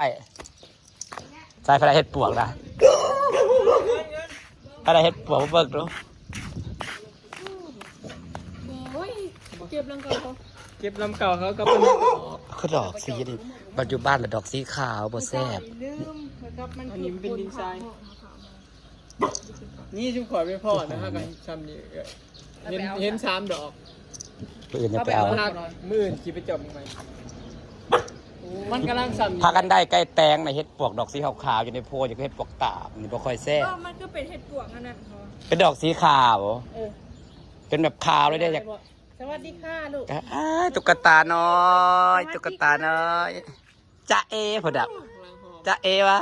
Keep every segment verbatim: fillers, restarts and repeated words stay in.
ไอ้ ใส่ไผได้เฮ็ดปวกนะ ไผได้เฮ็ดปวกมาเบิ่งดู โอ้ยเก็บลำเก่าเขา เก็บลำเก่าเขาก็เป็น คือดอกสีนี่ ปัจจุบันละดอกสีขาวบ่แซ่บ ลืมแล้วก็มัน อันนี้มันเป็นดินทราย นี่ชุมข่อยไปพ่อนะฮะก็ซ้ำนี่เห็นเห็นสามดอก มื้ออื่นจะไปเอา หักมื้ออื่นสิไปจอบมันใหม่มันกำลังซ้ำ พากันได้ใกล้แตงนะ เฮ็ดปวกดอกสีขาวๆอยู่ในโพธิ์ อยู่ก็เฮ็ดปวกตาบนี่บ่ค่อยแซ่บ ก็มันก็เป็นเห็ดปวกอันนั้นเขา เป็นดอกสีขาว เออ เป็นแบบขาวเลยเด้ อยาก สวัสดีค่ะลูก อ้ายตุ๊กตาน้อย ตุ๊กตาน้อย จ๊ะเอพอดับ จ๊ะเอวะ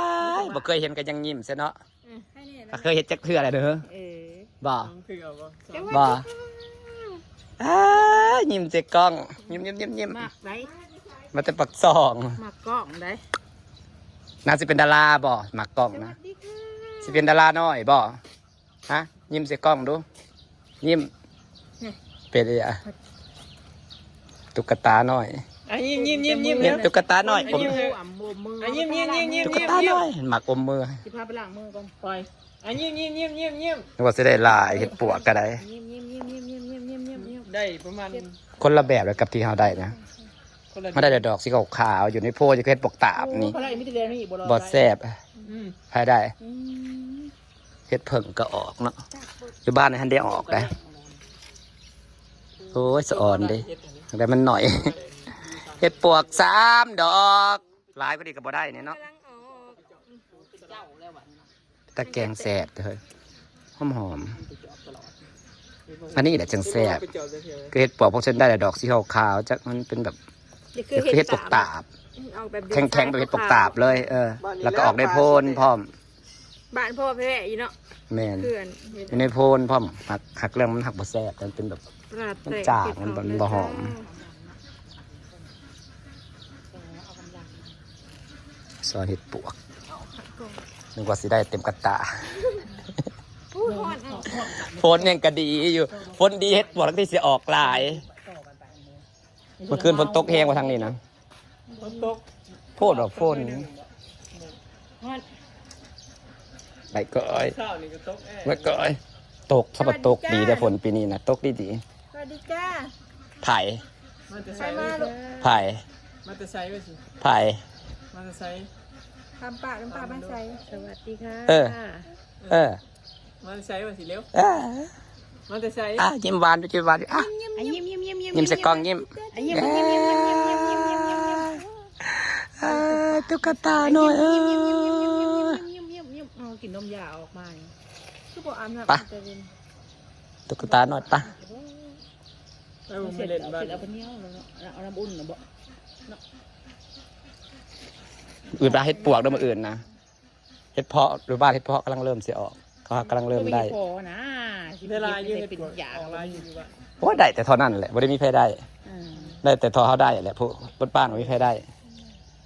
บ่เคยเห็นก็ยังยิ้มซะเนาะ อืมให้เนี่ย ก็เคยเห็นจักเทื่อแล้วเด้อ เออ บ่ คือเอาบ่ บ่ อ้ายิ้มใส่กล้อง ยิ้มยิ้มยิ้มยิ้ม หมากได มาแต่ปักซอง หมากกล้องได น่าสิเป็นดาราบ่ หมากกล้อง สวั นะ สดีค่ะ สิเป็นดาราน้อยบ่ ฮะ ยิ้มใส่กล้องดู ยิ้ม เป็นอีหยัง ตุ๊กตาน้อย อ่ะยิ้มยิ้มยิ้มยิ้ม เนี่ยตุ๊กตาน้อย อัน ผม นี้ อ่ำบวมมือ อ่ะยิ้มยิ้มยิ้มยิ้ม ตุ๊กตาน้อย หมากอมมือ สิพาไปล้างมือก่อน ปล่อยอ่ะยิ้มยิ้มยิ้มยิ้มยิ้ม นึกว่าสิได้หลายเห็ดปวกก็ได้ ยิ้มยิ้มยิ้มยิ้มยิ้มยิ้มยิ้มยิ้มยิ้มยิ้ม ได้ประมาณ คนละแบบเลยกับที่เฮาได้นะ คนละ เฮาได้แต่ดอกสีขาวๆอยู่ในโพธิ์ จะเห็ดปวกตาบนี่ เขาได้มีแต่เดือนนี้บ่รอ บ่แซ่บ อืม ไผได้ อืม เห็ดเผิ่งก็ออกเนาะ อยู่บ้านนี่ทันได้ออกได้ โอ้ย สะออนเด้ แต่มันหน่อย เห็ดปวกสามดอก หลายกว่านี้ก็บ่ได้เนี่ยเนาะ กำลังออก แต่แกงแสบเฮ้ย หอมหอมๆ อันนี้แหละจังแสบ ไปจอบเดียวๆ ก็เห็ดปวกพวกฉันได้แต่ดอกสีขาวๆจักมันเป็นแบบ นี่คือ คือเห็ดปวกตาบ ออกแบบ แข็งๆแบบเห็ดปวกตาบเลย เออ แล้วก็ออกในโพนพร้อม บ้านพ่อแพ้อีเนาะ แม่น เพื่อน อยู่ในโพนพร้อม หักหักเรื่องมันหักบ่แซ่บมันเป็นแบบ ปลาแต มัน ก จางมันมันบ่หอม ซอยเห็ดปวก นึกว่าสิได้เต็มกระตา ผู้หอนเอา ฝนยังกะดีอยู่ ฝนดีเห็ดปวกที่สิออกหลาย เมื่อคืนฝนตกแฮงกว่าทางนี้นะ ฝนตก โพดดอกฝน หอน ไปก่อย เช้านี่ก็ตกแอ่ ไปก่อย ตกสะบัดตกดีแต่ฝนปีนี้นะ ตกดีดี สวัสดีจ้า ไผ่ มาแต่ ใคร ไซ มาลูก ไผ่ มาแต่ไซว่าสิ ไผ่ มาแต่ไซ ทำปากน้ำปลาบ้านใส สวัสดีค่ะ เออ เออ มาแต่ไซว่าสิเร็ว เออ มาแต่ไซ อ่ะยิ้มหวานดูยิ้มหวานดูอ่ะ อ่ะยิ้มยิ้มยิ้มยิ้ม ยิ้มใส่กล้องยิ้ม อ่ะยิ้มยิ้มยิ้มยิ้มยิ้มยิ้มยิ้มยิ้ม เออตุ๊กตาหน่อยเออ ยิ้มยิ้มยิ้มยิ้มเอากินนมยาออกมานี่ คือบอกอาบน้ำ ไป แต่เย็น ตุ๊กตาหน่อยปะ ไปผมไปเล่นบ้าน เอาไปเหนี่ยวแล้วเนาะเอาน้ำอุ่นนะบอก อื่นปะเห็ดปวกเด้อมื้ออื่นนะ เห็ดเพาะหรือบ้านเห็ดเพาะกำลังเริ่มสิออก เขากำลังเริ่มได้ พอนะ เวลาอยู่ เห็ เห็ ด ด เป็น ปวก ยา ออกลายอยู่ว่า โอ้ยได้แต่เท่านั้นแหละบ่ได้มีไผได้ อืม ได้แต่เท่าเฮาได้แหละพวกบ้านๆบ่มีไผได้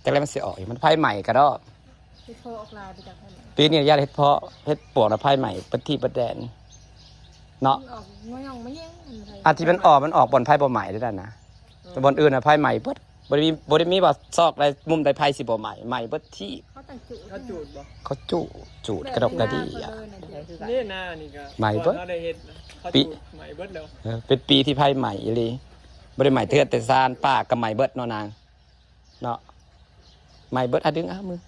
จักแล้วมันสิออกอีกมันไผใหม่กะดอก ไปโทรออกไลน์ไปจากนั่นแหละ ปีนี้ญาติเห็ดเพาะเห็ดปวกนะไผใหม่เปิดที่เปิดแดนเนาะ มันออกง่อยๆมาแย่งอะไร อันที่มันออกมันออกบ่อนไผบ่ใหม่ได้นั่นนะแต่บ่อนอื่นนะไผใหม่เบิดบ่ได้มีบ่ได้มีว่าซอกใดมุมใดไผสิบ่ใหม่ใหม่เบิดที่ เขาแต่งจุ เขาจูดบ่ เขาจูดจูดกระดกกระดี่อ่ะ นี่นานี่ก็ ใหม่เบิด เขาได้เห็ดนะเขา ปี จูดใหม่เบิดแล้ว เออเป็นปีที่ไผใหม่อีหลีบ่ได้ใหม่เทื่อแต่ซานป้าก็ใหม่เบิดเนาะนางเนาะใหม่เบิดอ่ะดึงอ่ะมือ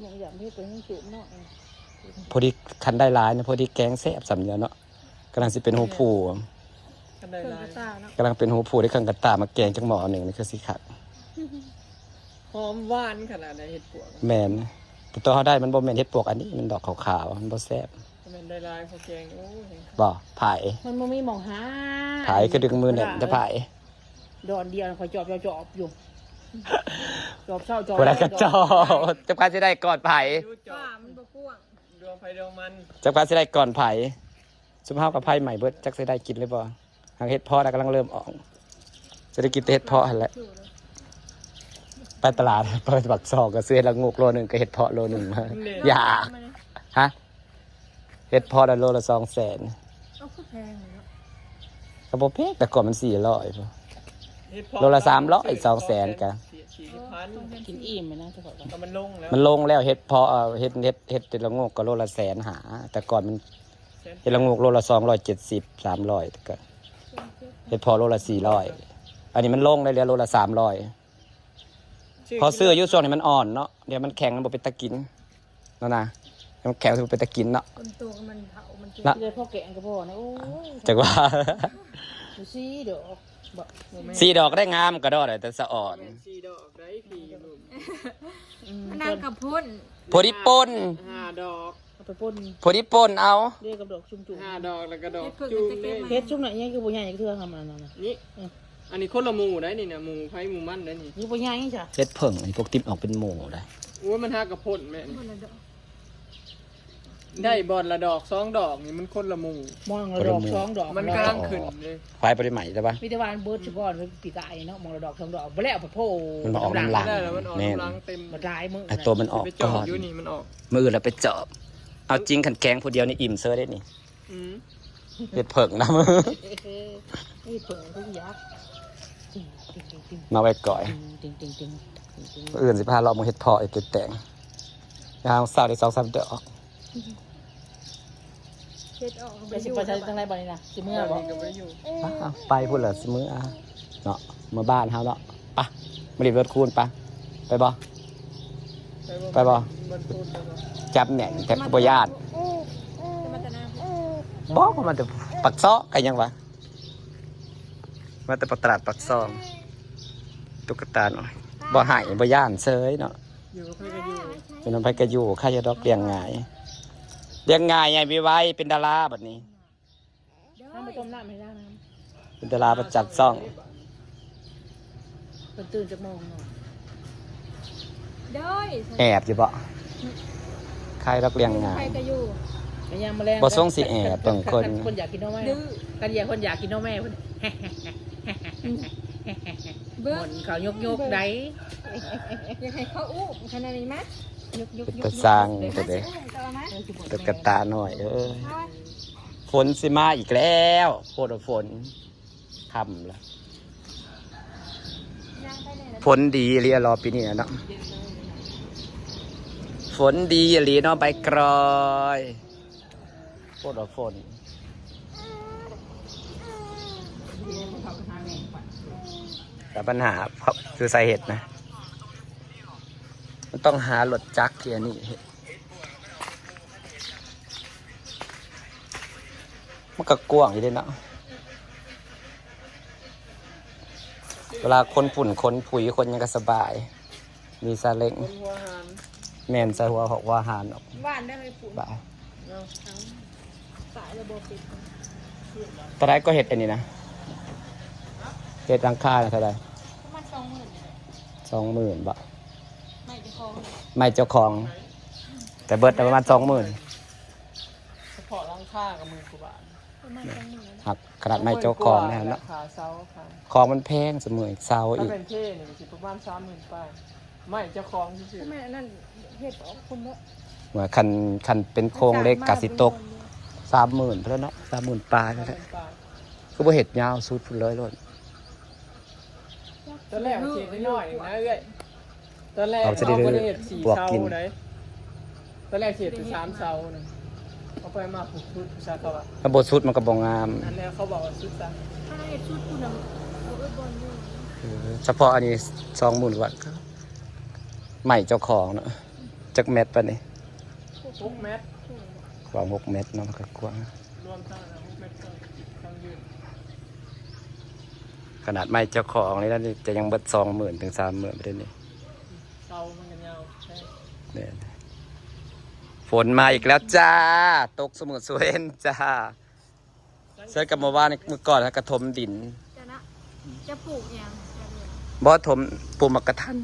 ยังอยากเห็ดตัวนี้จุ่มเนาะ พอดีคันได้หลายนะพอดีแกงแซ่บสำเดียวเนาะกำลังสิเป็นหัวผู้ กันได้ เครื่อง ลาย กระตาเนาะ กำลังเป็นหัวผู้ได้เครื่องกระตามาแกงจักหม้อหนึ่งนี่คือสิคัก หอมหวานขนาดไหนเห็ดปวก แม่นแต่ตัวเฮาได้มันบ่แม่นเห็ดปวกอันนี้มันดอกขาวๆมันบ่แซ่บ มันได้ลายพอแกงโอ้ย บ่ไผ มันบ่มีหม่องหา ไผคือดึงมือแน่นแต่ไผ ดอนเดียวคอยจอบจอบจอบอยู่จอบเศร้าจอบ บ่ได้กระจอกจักว่าสิได้ก่อนไผ ดูจอ ป่า บ มันบ่กว้าง ดวงไฟดวงมัน จักว่าสิได้ก่อนไผซุมเฮากับไผใหม่เบิดจักสิได้กินหรือบ่หากเห็ดเพาะน่ะกำลังเริ่มออกจะได้กินแต่เห็ดเพาะหั่นแหละ ไปตลาดไปปักซองก็ซื้อเห็ดละโงกโลหนึ่งก็เห็ดเพาะโลหนึ่งมาอยากฮะเห็ดเพาะละโลละสองแสน เอาคือแพงเลยเนาะ ก็บ่แพงแต่ก่อนมันสี่ร้อยพุ้น เห็ดเพาะ โลละสามร้อยสองแสนกะ สี่สิบพัน กินอิ่มเลยนะเจ้าของ ก็มันลงแล้ว มันลงแล้ว เห็ดเพาะ เอ่อเห็ดเห็ดเห็ดเห็ดละโงกก็โลละแสนหา แต่ก่อนมัน แสน เห็ดละโงกโลละสองร้อยเจ็ดสิบ สามร้อย แต่ก็เห็ดเพาะโลละสี่ร้อย อันนี้มันลงได้เหลือโลละสามร้อย พอซื้ออยู่ช่วงนี้มันอ่อนเนาะ เดี๋ยวมันแข็งมันบ่เป็นตากินนั่นนะมันแข็งมันบ่เป็นตากินเนาะ คนโตมันเผามันกิน นะ เลยพ่อแกงกระบอกนะโอ้ย จักว่า ดูซี่ดอกบอก สี่ดอกได้งามกระดอกเลยแต่สะอ่อน สี่ดอกได้พี่ลูก มันนางกับพ่น พอดีป่น ห้าดอก เอาไปป่น พอดีป่นเอา เรียกกับดอกชุ่มจุ่ม ห้าดอกแล้วก็ดอก เฮ็ดเพิ่ง จุ่ม จะเก็บมา เฮ็ดชุ่มหน่อยยังคือบ่ใหญ่คือเทื่อทำอันนั้นนะ นี่ อืม อันนี้คนละหมู่ได้นี่นะหมู่ไผหมู่มันได้นี่ คือบ่ใหญ่จ้ะ เห็ดเผิ่งนี่พวกติดออกเป็นหมู่ได้ โอ้ยมันหากระพ่นแม่นี่ คนละดอก ได้บอลละดอกสองดอกนี่มันคนละหมู่ มองละดอกสองดอก มันกำลังขึ้นเลย ควายปริไหมใช่ปะ มีแต่ว่าเบิดซะก่อนปีกายเนาะมองละดอกสองดอกบ่แล้วไปโพ มันมาออกน้ำหลัง ได้แล้วมันออก แม่น กำลังเต็ม มาหลายมื้อ ไอ้ตัวมันออก ไปจ ก่ อ อ ด น อยู่นี่มันออก มืออื่นเราไปจอบ เอาจริงขันแกงผู้เดียวนี่อิ่มเซอร์ได้นี่ อืม เห็ดเผิ่งนะ นี่เผิ่งทุกยักษ์ มาไว้ก่อย ติงติงติงติง มืออื่นสิพาเรามาเห็ดเพาะอีกแตงยางสาวได้สองสามดอก เฮ็ดออก ไปสิไปใช้ทางไหนบ่นี่นะสิเมื่อบ่ ก็ไม่อยู่ อ่ะไปพูดละสิมืออ่ะเนาะมาบ้านเฮาเนาะไปะมาเรียนรถคูณไปะไปบ่ ไปบ่ มันพูดแล้วก็ จับแหน่นแต่ก็บ่ย่าน จะมาแต่หน้า บอกว่ามันจะปักซอกกันยังวะมาแต่ปากตลาดปากซองตุ๊กตาหน่อยบ่หายบ่ย่านเซยเนาะ อยู่กับใครก็อยู่ เป็นน้ำไปกระยูใครจะดอกเลี้ยงง่ายเลี้ยงง่ายไงวิไวเป็นดาราแบบนี้ น้ำไปต้มน้ำให้ได้น้ เป็นดาราประจัดซ่อง ำเพิ่นตื่นจากโมงเนาะ โดย แอบอยู่บ่ใครดอกเลี้ยงง่าย ใครก็อยู่ ไปยามมาแรง บ่ส่งสิแอบเบิ่งคน คนอยากกินหน่อไม้ ดื้อ กันอยากคนอยากกินหน่อไม้เพิ่น เบิ่ บ่ ง นเขายกยกได้ อยากให้เขาอู้ขนาดนี้มะยกยกยก ตาสร้างแต่เด้ อู้เขาเอามา ตุ๊กตาหน่อยเอ้ย เอาไว้ ฝนสิมาอีกแล้วโพดฝนค่ำละ ย่างไปเลยนะ ฝนดีอีหลีรอปีนี้นะเนาะฝนดีอีหลีเนาะใบกรอยโพดฝน แต่ปัญหาคือสาเหตุนะ มันต้องหารถจักรที่อันนี้เฮ็ดมันก็กว้างอยู่เด้เนาะ เวลาคนฝุ่นคนผุยคนยังก็สบาย มีซาเล้ง คนหัวหาน แม่นใส่หัวหอกหัวหานออก บ้านได้ไหมปู่ บ่าย เนาะ ตายแล้วบ่ปิด ตอนแรกก็เห็ดอันนี้นะ เห็ดหลังคาน่ะเท่าไหร่ ประมาณสองหมื่นนี่แหละ สองหมื่นบ่ ไม่จะคลอง ไม่เจ้าของ แต่เบิดประมาณสองหมื่น เฉพาะหลังคากับหมื่นกว่าบาท ประมาณสองหมื่น หักขนาดไม่เจ้าของนะเนาะ ราคาเสาค่ะ ของมันแพงเสมออีกเสา ถ้า อีก เป็นเท่นี่สิประมาณสามหมื่นปลายไม่เจ้าของซื่อ ทำไมอันนั้นเห็ดออกคุณเนาะ ว่าคันคันเป็นโครงเหล็กกะสิตกสามหมื่นเท่านั้นเนาะสามหมื่นปลายนั่นแหละ ปลาย คือบ่เห็ดยาวสุดพุ่นเลยโลด ตอนแรกเศษน้อยๆนะเอ้ยตอนแรก เอาจะได้ เขาบ่ได้เห็ดสี่ ปวก เสา กิน ไหนตอนแรกเศษเป็นสามเสานะเอาไปมาผูกชุดซะเขาอะ ถ้าบ่สุดมันก็บ่งาม อันนี้เขาบอกว่าชุดซะ ถ้าเห็ดชุดคุณน่ะเอาไว้บนอยู่ เออเฉพาะอันนี้สองหมื่นกว่าไม่เจ้าของเนาะจักแมตรปะนี่ หกเมตร กว้างหกเมตรเนาะมันก็กว้าง รวมทั้งหกเมตรทั้งยืน ขนาดไม่เจ้าของนี่นะนี่จะยังเบิดสองหมื่นถึงสามหมื่นไปได้นี่ เสามันก็ยาวแค่ เนี่ยฝนมาอีกแล้วจ้า ตกสมุทรสเวนจ้าเซิร์ชกับมาว่าในเมื่อก่อนนะกระถมดิน จะนะจะปลูกหยัง บ่ถมปลูกหมากกระทัน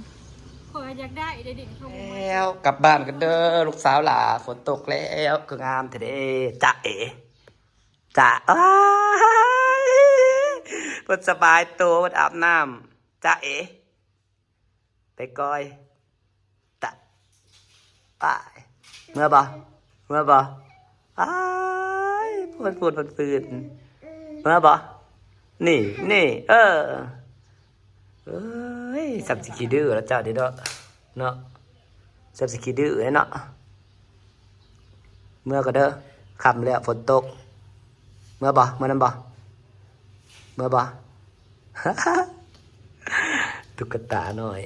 ขออยากได้ได้ดิเขาบ่มา แล้วกลับบ้านกันเด้อลูกสาวหล่าฝนตกแล้วคืองามแท้เด้จ้าเอ๋จ้าเอ้ยเพิ่นสบายตัวเพิ่นอาบน้ำจ้าเอ๋ไปก่อยจ้าไปเมื่อบ่เมื่อบ่อ้ายพูดพูดพูดพูดเมื่อบ่นี่นี่เออเอ้ย สับสิขี้ดื้อแล้วเจ้าเด้อเนาะ สับสิขี้ดื้อเนาะ เมื่อก็เด้อ ค่ำแล้วฝนตก เมื่อบ่ เมื่อนั้นบ่ เมื่อบ่ ตุ๊กตาน้อย